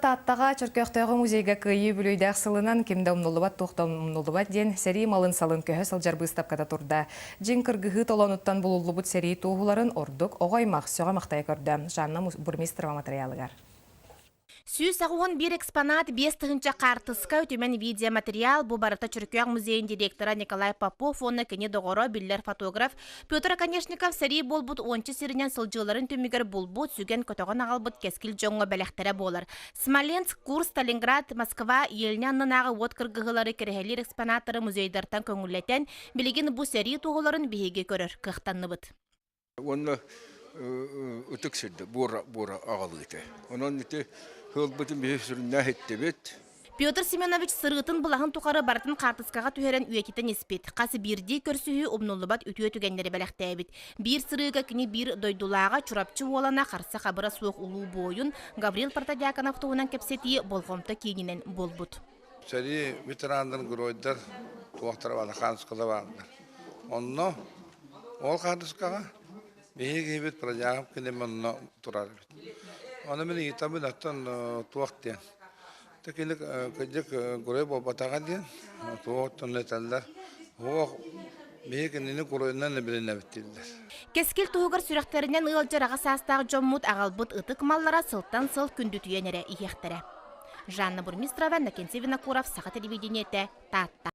Тааттаҕа Чөркөөхтөөҕү музейга Кыайыы үбүлүөйдээх сылынан ким да умнуллубат, туох да умнуллубат диэн сэрии малын-салын көһө сылдьар быыстапката турда. Дьиҥ кыргыһыы толоонуттан булуллубут сэрии туоһуларын ордук оҕо аймах сөҕө-махтайа көрдө. Жанна Бурмистрова матырыйаалыгар. 181 экспонат, 5000 хаартыска, үтүмэн видеоматериал бу барыта Чөркөөх музейын директора Николай Попов уонна кини доҕоро, биллэр фотограф Петр Оконешников сэрии буолбут уонча сиринэн сылдьыыларын түмүгэр булбут, сүгэн-көтөҕөн аҕалбыт кэскил дьоҥҥо бэлэхтэрэ буолар. Смоленск, Курск, Сталинград, Москва, Ельня аннынааҕы уот кыргыһыылары кэрэһэлиир экспонаттары музейдартан көҥүллэтэн, билигин бу сэрии туоһуларын биһиги көрөр кыахтанныбыт. Уонна ытык сирдэ буора буора аҕалыыта. Онон ити сылбытын биһи сүрүннээх иттибит. Петр Семенович сырыытын былаһын тухары барытын хаартыскаҕа түһэрэн үйэтитэн испит. Хас биирдии көрсүһүү умнуллубат үтүө түгэннэри бэлэхтээбит. Биир сырыыга кини биир дойдулааҕа Чурапчы уолана харса-хабыра суох улуу буойун Гаврил Протодьяконов туһунан кэпсэтии болҕомто киининэн буолбут. Сэрии ветераннарын геройдар туохтара бааллар, хаартыскалар бааллар. Онно ол хаартыскаҕа биһиги киһибит Протодьяконов кини онно турар эбит. Ону мин ыйытабын оттон туох диэн. Кини кырдьык герой буолбатаҕа диэн туох оттон этэллэр. Суох биһи кинини геройунан билинэбит дииллэр. Кэскил туһугар сүрэхтэринэн ыалдьар аҕа саастаах дьоммут аҕалбыт ытык маллара сылтан сыл күндүтүйэн эрэ иһиэхтэрэ. Жанна Бурмистрова, Иннокентий Винокуров, Саха телевидениетэ, Таатта.